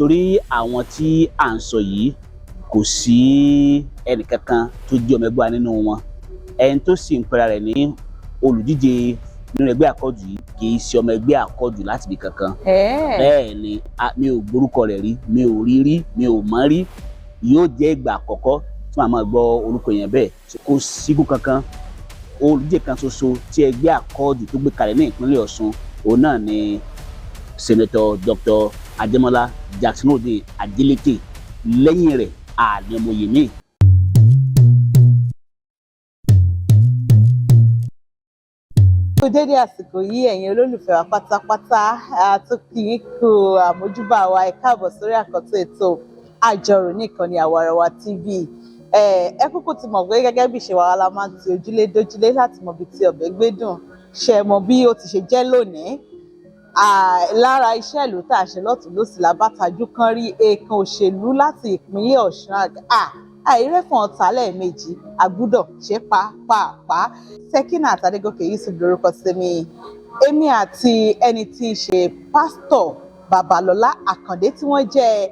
Torí àwọn tí à ń sọ yìí, kò sí ẹnìkankan tó jẹ́ ọmọ ẹgbẹ́ wa nínú wọn. Ẹni tó sì ń pera rẹ̀ ní olùdíje nínú ẹgbẹ́ Accord yìí kì í ṣe ọmọ ẹgbẹ́ Accord láti ibì kankan. Bẹ́ẹ̀ ni, mi ò gbórúkọ rẹ̀ rí, mi ò rí rí, mi ò mọ̀ rí. Yóò jẹ́ ìgbà àkọ́kọ́ tí màá máa gbọ́ orúkọ yẹn bẹ́ẹ̀. Kò sígun kankan. Olùdíje kan ṣoṣo tí ẹgbẹ́ Accord tó gbé kalẹ̀ ní ìpínlẹ̀ Ọ̀ṣun, òun náà ni Senator Dr. Adémọ́lá Jackson Nurudeen Adeleke. Lẹ́yìn rẹ̀, àní ọmọye míì. Kú dédé àsìkò yìí, ẹ̀yin olólùfẹ́ wa pátápátá. Àtúnkì yín kú àmójúbà wa. Ẹ káàbọ̀ sórí àkọ́tún ètò Àjọrò ní ìkànnì Àwarawa TV. Ẹ kúkú ti mọ̀ pé gẹ́gẹ́ bí ìṣe wa, la máa ń ti ojúlé dójúlé láti mọ ibi tí ọbẹ̀ gbé dùn. Ṣe mọ bí ó ti ṣe jẹ́ lónìí? Lára iṣẹ́ ìlú tá a ṣe lọ́tùn lósì, la bá tajú kan rí èèkàn òṣèlú láti ìpínlẹ̀ Ọ̀ṣun. Àìrẹ́fọ̀n ọ̀tá lẹ́ẹ̀mejì, àgbúdọ̀ ṣe pàápàá. Sekinat Adégòkè Yusuf lórúkọ tèmi. Èmi àti ẹni tí í ṣe Pásítọ̀ Babalọ́lá Àkàndé, tí wọ́n jẹ́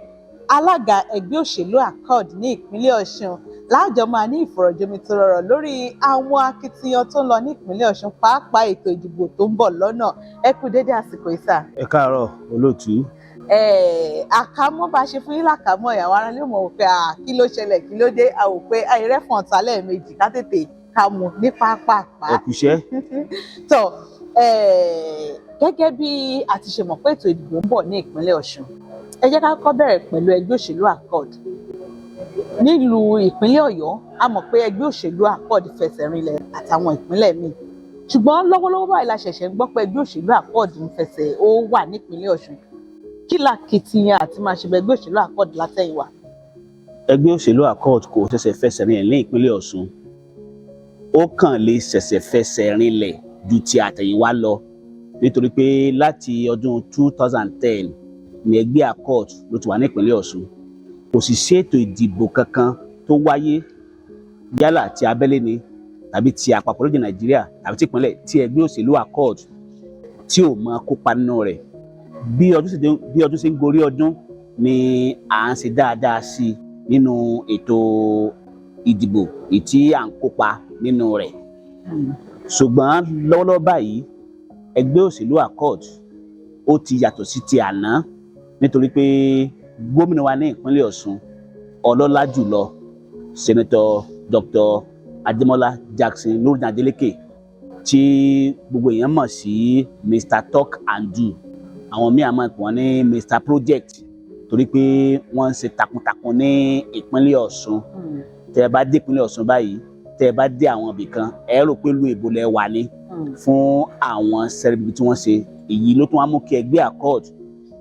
alága ẹgbẹ́ òṣèlú Accord ní ìpínlẹ̀ Ọ̀ṣun, láàjọ máa ní ìfọ̀rọ̀jomitoro lórí àwọn akitiyan tó ń lọ ní ìpínlẹ̀ Ọ̀ṣun, pàápàá ètò ìdìbò tó ń bọ̀ lọ́nà. Ẹ kú dédé àsìkò ìsà. Ẹ káàárọ̀, olóòtú. Àkámọ́ bá ṣe fún yín lákàámọ́, ìyàwó ara lè mọ̀ pé kí ló ṣẹlẹ̀, kí ló dé. A ò pé àìrẹ́fọ̀n ọ̀tá lẹ́ẹ̀mejì, ká tètè ká mú ní pápápá. Ẹ kúṣẹ́. Tó, gẹ́gẹ́ bí a ti ṣe mọ̀ pé ètò ìdìbò ń bọ̀ ní ìpínlẹ̀ Ọ̀ṣun, ẹ jẹ́ ká kọ́kọ́ bẹ̀rẹ̀ pẹ̀lú ẹgbẹ́ òṣèlú Accord nílùú ìpínlẹ̀ Ọ̀yọ́. A mọ̀ pé ẹgbẹ́ òṣèlú Accord fẹsẹ̀ rinlẹ̀ àtàwọn ìpínlẹ̀ míì, ṣùgbọ́n lọ́wọ́lọ́wọ́ báyìí la ṣẹ̀ṣẹ̀ ń gbọ́ pé ẹgbẹ́ òṣèlú Accord ń fẹsẹ̀ ó wà nípínlẹ̀ Ọ̀ṣun. Kí làkìtìyàn àti máa ṣe bẹ ẹgbẹ́ òṣèlú Accord látẹ̀yìnwá? Ẹgbẹ́ òṣèlú Accord kò ṣẹ̀ṣẹ̀ fẹsẹ̀ rinlẹ̀ ní ìpínlẹ̀ Ọ̀ṣun. Ó kàn lè ṣẹ̀ṣẹ̀ fẹsẹ̀ rinlẹ̀ ju ti àtẹ̀yìnwá lọ, nítorí pé láti ọdún 2010 ní ẹgbẹ́ Accord ló ti wà ní ìpínlẹ̀ Ọ̀ṣun. Kò sì sí ètò ìdìbò kankan tó wáyé, yálà ti abẹ́lé ni tàbí ti àpapọ̀ lóde Nàìjíríà tàbí ti ìpínlẹ̀, tí ẹgbẹ́ òṣèlú Accord tí ò mọ kópa nínú rẹ̀. Bí ọdún ṣe ń gorí ọdún ni à ń ṣe dáadáa sí i nínú ètò ìdìbò tí à ń kópa nínú rẹ̀. Ṣùgbọ́n lọ́wọ́lọ́wọ́ báyìí, ẹgbẹ́ òṣèlú Accord ó ti yàtọ̀ sí ti àná, nítorí pé gómìnà wa ní ìpínlẹ̀ Ọ̀ṣun, ọlọ́lá jùlọ Senator Dr. Adémọ́lá Jackson Nurudeen Adeleke, tí gbogbo èèyàn mọ̀ sí Mr Talk and Do, àwọn míì máa pè wọ́n ní Mr Project, torí pé wọ́n ń ṣe takuntakun ní ìpínlẹ̀ Ọ̀ṣun. Tẹ́ ẹ bá dé ìpínlẹ̀ Ọ̀ṣun báyìí, tẹ́ ẹ bá dé àwọn ibì kan, ẹ rò pé ìlú èbó lẹ wà ní fún àwọn sẹ́rẹ̀bì tí wọ́n ṣe. Èyí ló tún wá mú kí ẹgbẹ́ Accord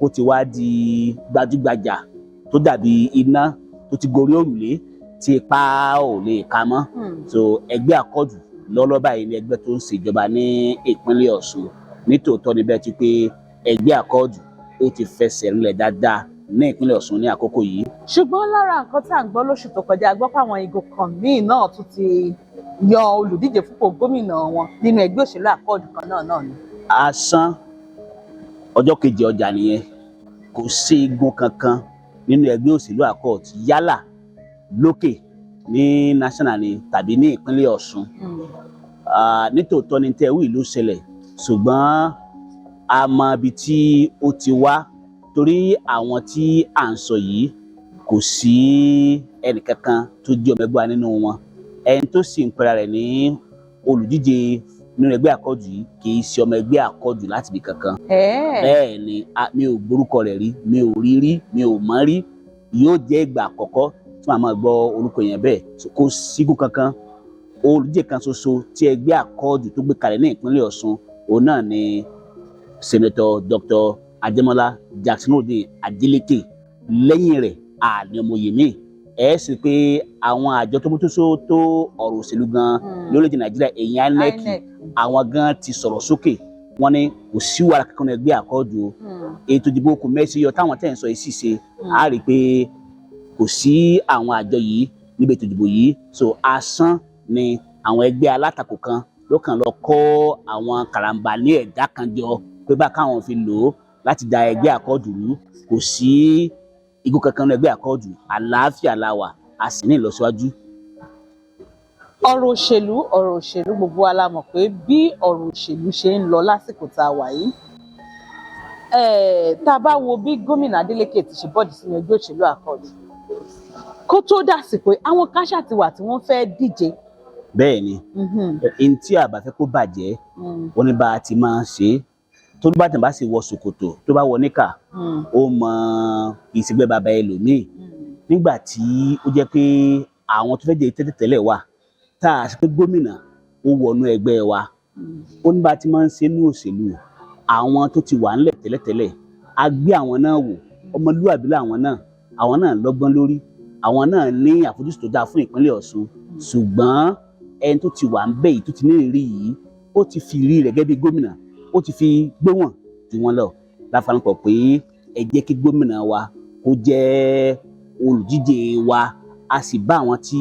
kó ti wá di gbajúgbajà, tó dàbí iná tó ti gorí òrùlé tí ipá ò lè ka mọ́. So ẹgbẹ́ Accord lọ́lọ́ báyìí ní ẹgbẹ́ tó ń ṣèjọba ní ìpínlẹ̀ Ọ̀ṣun. Nítòótọ́ níbẹ̀ ti pé ẹgbẹ́ Accord ó ti fẹsẹ̀ rinlẹ̀ dáadáa ní ìpínlẹ̀ Ọ̀ṣun ní àkókò yìí. Ṣùgbọ́n lára nǹkan tá à ń gbọ́ lóṣù tó kọjá, a gbọ́ pé àwọn igun kan míì náà tún ti yọ olùdíje fúnpò gómìnà wọn nínú ẹgbẹ́ òṣèlú Accord kan náà ni. Asán ọjọ́ kejì ọjà nìyẹn. Kò sí igun kankan nínú ẹgbẹ́ òṣèlú Accord, yálà lókè ní national ni tàbí ní ìpínlẹ̀ Ọ̀ṣun. Nítòótọ́ ni tẹ́ wí ló ṣẹlẹ̀, ṣùgbọ́n a mọ ibi tí ó ti wá, torí àwọn tí à ń sọ yìí, kò sí ẹnìkankan tó jẹ́ ọmọ ẹgbẹ́ wa nínú wọn. Ẹni tó sì ń pera rẹ̀ ní olùdíje nínú ẹgbẹ́ Accord yìí kì í ṣe ọmọ ẹgbẹ́ Accord láti ibì kankan. Bẹ́ẹ̀ ni, mi ò gbórúkọ rẹ̀ rí, mi ò rí rí, mi ò mọ̀ rí. Yóò jẹ́ ìgbà àkọ́kọ́ tí màá máa gbọ́ orúkọ yẹn bẹ́ẹ̀. Kò sígun kankan. Olùdíje kan ṣoṣo tí ẹgbẹ́ Accord tó gbé kalẹ̀ ní ìpínlẹ̀ Ọ̀ṣun, òun náà ni Senator Dr. Adémọ́lá Jackson Nurudeen Adeleke. Lẹ́yìn rẹ̀, àní ọmọye míì. Ẹ sì pé àwọn àjọ tó mójútó tó ọ̀rọ̀ òṣèlú gan lórílẹ̀‐èdè Nàìjíríà, èyí INEC, àwọn gan ti sọ̀rọ̀ sókè. Wọ́n ní kò sí wàhálà kankan ní ẹgbẹ́ Accord o. Ètò ìdìbò kò mẹ́sì yọ táwọn tẹ̀ ń sọ yìí sì ṣe. A rí i pé kò sí àwọn àjọ yìí níbi ètò ìdìbò yìí. So asán ni àwọn ẹgbẹ́ alátakò kan ló kàn lọ kó àwọn karambà ní ẹ̀dá kan jọ pé bá káwọn fi lò ó láti da ẹgbẹ́ Accord rú. Kò sí. igun kankan nínú ẹgbẹ́ Accord. Àlàáfíà la wà, a sì ní ìlọsíwájú. Ọ̀rọ̀ òṣèlú, ọ̀rọ̀ òṣèlú, gbogbo wa la mọ̀ pé bí ọ̀rọ̀ òṣèlú ṣe ń lọ lásìkò tá a wà yìí, tá a bá wo bí gómìnà Adeleke ti ṣe bọ́ọ̀dì sínú ẹgbẹ́ òṣèlú Accord kó tó dàsìkò yìí, àwọn kan ṣáà ti wà tí wọ́n fẹ́ díje. Bẹ́ẹ̀ ni. Ẹni tí a bá fẹ́ kó bàjẹ́, ó ní bá a ti máa ṣe é. Tó bá tẹ̀ bá sì wọ ṣòkòtò, tó bá wọ níkà, ó mọ ìsìgbẹ́ bàbá ẹlòmíì. Nígbà tí ó jẹ́ pé àwọn tó fẹ́ jẹ́ tẹ́tẹ̀tẹ́lẹ̀ wà, tá a sọ pé gómìnà ó wọnú ẹgbẹ́ wa, ó ní bá a ti máa ń ṣe ní òṣèlú. Àwọn tó ti wà ńlẹ̀ tẹ́lẹ̀tẹ́lẹ̀, a gbé àwọn náà wò. Ọmọlúwàbí làwọn náà, àwọn náà lọ́gbọ́n lórí, àwọn náà ní àfojúsùn tó dáa fún ìpínlẹ̀ Ọ̀ṣun. Ṣùgbọ́n ẹni tó ti wà ń bẹ̀ yìí, tó ti ní ìrírí yìí, ó ti fi ìrírí rẹ̀ gẹ́gẹ́ bí gómìnà, ó ti fi gbéwọ̀n jù wọ́n lọ láfanupọ̀ pé ẹ jẹ́ kí gómìnà wa kó jẹ́ olùdíje wa. A sì bá àwọn tí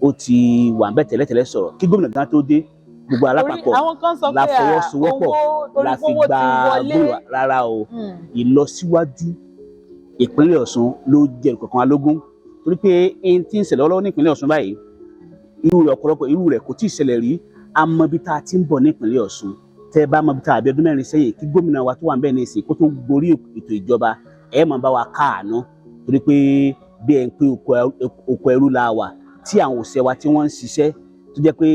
ó ti wà ń bẹ̀ tẹ́lẹ̀tẹ́lẹ̀ sọ̀rọ̀ kí gómìnà gan tó dé. Gbogbo alápapọ̀ Àwọn kan sọ pé la fọwọ́sowọ́pọ̀ owó la fi owó gba ti wọlé. Gómìnà. Rárá o. Ìlọsíwájú ìpínlẹ̀ Ọ̀ṣun ló jẹ́ nǹkan alógún, torí pé ẹni tí ń ṣẹlẹ̀ lọ́wọ́ ní ìpínlẹ̀ Ọ̀ṣun báyìí, irú rẹ̀ ọ̀pọ̀lọpọ̀ irú rẹ̀ kò tí ì ṣẹlẹ̀ rí. A mọ ibi tá a ti ń bọ̀ ní ìpínlẹ̀ Ọ̀ṣun. Tẹ́ ẹ bá mọ ibi tá a bí ọdún 4 sẹ́yìn kí gómìnà wa tó wà ń bẹ̀ ní ìsìn kó tó gorí ètò ìjọba, ẹ máa bá wa káàánú, torí pé bí ẹ ń pé oko ẹrú la wà, tí àwọn òṣìṣẹ́ wa tí wọ́n ń ṣiṣẹ́, tó jẹ́ pé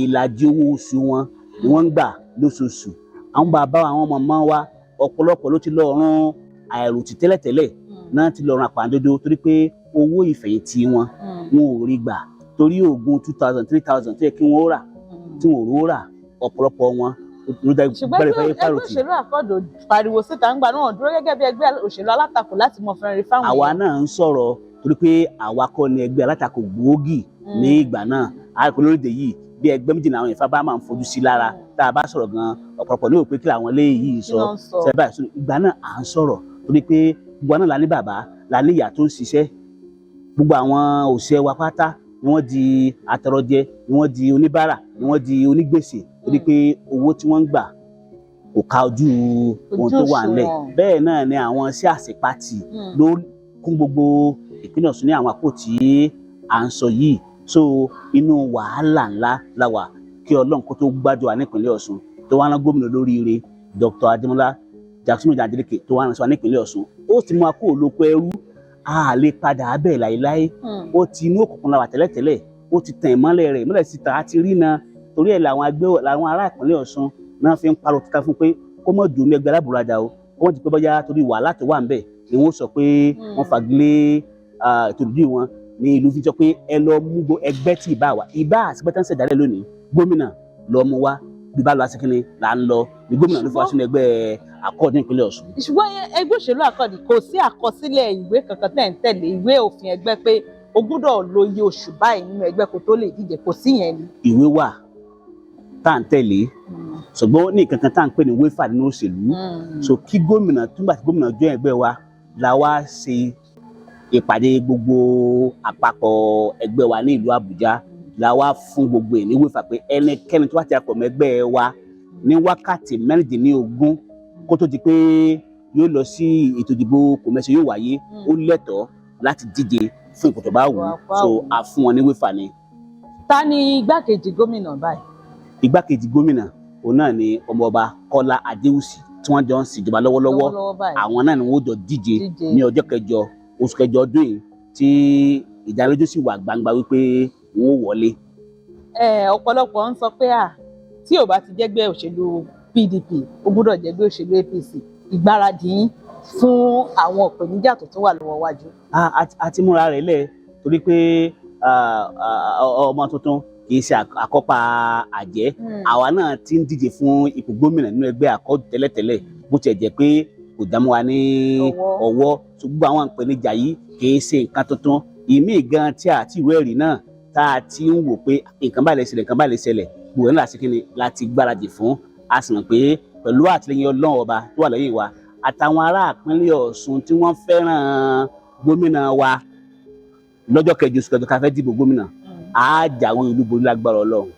ìlàjì owó oṣù wọn ni wọ́n ń gbà lóṣooṣù. Àwọn bàbá, àwọn màmá wa, ọ̀pọ̀lọpọ̀ ló ti lọ ọ̀run àìròtì tẹ́lẹ̀tẹ́lẹ̀ náà, ti lọ ọ̀run àpàǹdodo, torí pé owó ìfẹ̀yìntì wọn, wọn ò rí gbà, torí oògùn 2,000, 3,000 tó yẹ kí wọ́n rà, tí wọn ò rówó rà, ọ̀pọ̀lọpọ̀ wọn ló dá Ṣùgbọ́n gbẹ́rẹ́ ẹgbẹ́ fẹ́ ẹgbẹ́ fàròtì. òṣèlú Accord pariwo síta ńgbà náà, dúró gẹ́gẹ́ bí ẹgbẹ́ òṣèlú alátakò láti mọ fẹ́ràn fáwọn Àwa èèyàn. náà ń sọ̀rọ̀ torí pé àwa kọ́ ni ẹgbẹ́ alátakò gbòógì ní ìgbà náà. Àìkú lórílẹ̀ yìí, bí ẹgbẹ́ méjì làwọn ìfá bá máa ń fojú sí lára. Tá a bá sọ̀rọ̀ gan, ọ̀pọ̀lọpọ̀ ní òpin kí làwọn léyìí Kí sọ. ló ń sọ? Ṣe báyìí sọ. Ìgbà náà à ń sọ̀rọ̀ torí pé gbogbo àná la ní bàbá, la ní ìyá tó ń ṣiṣẹ́. Gbogbo àwọn òṣìṣẹ́ wa pátá ni wọ́n di atọrọjẹ, ni wọ́n di oníbàárà, ni wọ́n di onígbèsè, torí pé owó tí wọ́n ń gbà kò ká ojú ohun tó wà nílẹ̀. Òṣùwọ̀n. Bẹ́ẹ̀ náà ni àwọn iṣẹ́ àṣepatì ló kún gbogbo ìpínlẹ̀ Ọ̀ṣun ní àwọn àpò tí à ń sọ yìí. So inú wàhálà ńlá la wà kí Ọlọ́run kó tó gbájú wa nípínlẹ̀ Ọ̀ṣun, tó wá rán gómìnà olóríire Dr. Adémọ́lá Jackson Adeleke, tó wá rán sí wa nípínlẹ̀ Ọ̀ṣun. Ó sì mú wa kó olóko ẹrú, a lè padà bẹ́ẹ̀ láéláé. Ó ti inú òkùnkùn la wà tẹ́lẹ̀tẹ́lẹ̀, ó ti tàn ìmọ́lẹ̀ rẹ̀, ìmọ́lẹ̀ sì tàn á ti rí na. Torí ẹ̀ làwọn agbẹ́, làwọn ará ìpínlẹ̀ Ọ̀ṣun náà fi ń pariwo títa fún pé kó mọ̀ dùn ní ẹgbẹ́ alábùradà o, kó mọ̀ di pé bóyá torí wàhálà tó wà ńbẹ̀ ni wọ́n sọ pé wọ́n fagilé ètò ìdíje wọn ní ìlú, fi sọ pé ẹ lọ mú ẹgbẹ́ tí ìbá wa ìbá àti pé tán ṣẹ̀dálẹ̀ lónìí, gómìnà lọ mú wa bí bá lọ aṣèkínni là ń lọ ní gómìnà ló fi wá sínú ẹgbẹ́ Accord ní ìpínlẹ̀ Ọ̀ṣun. Ṣùgbọ́n ẹgbẹ́ òṣèlú Accord, kò sí àkọsílẹ̀ ìwé kankan tẹ̀ ń tẹ̀lé, ìwé òfin ẹgbẹ́, pé o gbúdọ̀ lo iye oṣù báyìí nínú ẹgbẹ́ kó tó lè díje? Kò sí yẹn ni? Ìwé wà tá à ń tẹ̀lé, ṣùgbọ́n ó ní nǹkan kan tá à ń pè ní waiver nínú òṣèlú. So kí gómìnà túgbà tí gómìnà jọ ẹgbẹ́ wa la wá ṣe ìpàdé gbogbo àpapọ̀ ẹgbẹ́ wa ní ìlú Àbújá, la wá fún gbogbo ẹ̀ ní waiver pé ẹnikẹ́ni tó bá ti darapọ̀ mọ́ ẹgbẹ́ wa ní wákàtí 16 kó tó di pé yóò lọ sí ètò ìdìbò kòmẹ́sì yóò wáyé, ó lẹ́tọ̀ọ́ láti díje fún ipò tó bá wù ú. So a fún wọn ní waiver ni. Ta ni igbákejì gómìnà báyìí? Igbákejì gómìnà, òun náà ni Ọmọọba Kọ́lá Adéwùsì tí wọ́n jọ ń ṣèjọba lọ́wọ́lọ́wọ́. Lọ́wọ́lọ́wọ́ báyìí. Àwọn náà ni wọ́n jọ díje Díje. ní ọjọ́ 8 oṣù 8 ọdún yìí, tí ìdánilójú sì wà gbangba wípé wọ́n ó wọlé. Ọ̀pọ̀lọpọ̀ ń sọ pé à tí ò bá ti jẹ́gbẹ́ òṣèlú PDP, ó gbúdọ̀ jẹ́gbẹ́ òṣèlú APC. Ìgbáradì yín fún àwọn ìpèníjà tó tún wà lọ́wọ́ wájú? A ti múra rẹ̀ lẹ̀, torí pé ọmọ tuntun kì í ṣe àkọ́pà àjẹ́. Àwa náà ti ń díje fún ipò gómìnà nínú ẹgbẹ́ Accord tẹ́lẹ̀tẹ́lẹ̀, bó tiẹ̀ jẹ́ pé kò dámú wa ní Ọwọ́. ọwọ́. So gbogbo àwọn ìpèníjà yìí kì í ṣe nǹkan tuntun. Ìmíì gan tí a ti ìwé ẹ̀rí náà tá a ti ń wò pé nǹkan báyìí lè ṣẹlẹ̀, nǹkan báyìí lè ṣẹlẹ̀, gbogbo ẹ̀ ńlá sí kíni láti gbáradì fún. A sì mọ̀ pé pẹ̀lú àtìlẹ́yìn Ọlọ́run Ọba tó wà lẹ́yìn wa àtàwọn ará ìpínlẹ̀ Ọ̀ṣun tí wọ́n fẹ́ràn gómìnà wa, lọ́jọ́ 8 oṣù 8 ká fẹ́ dìbò gómìnà, á jáwé olúborí lágbára Ọlọ́run.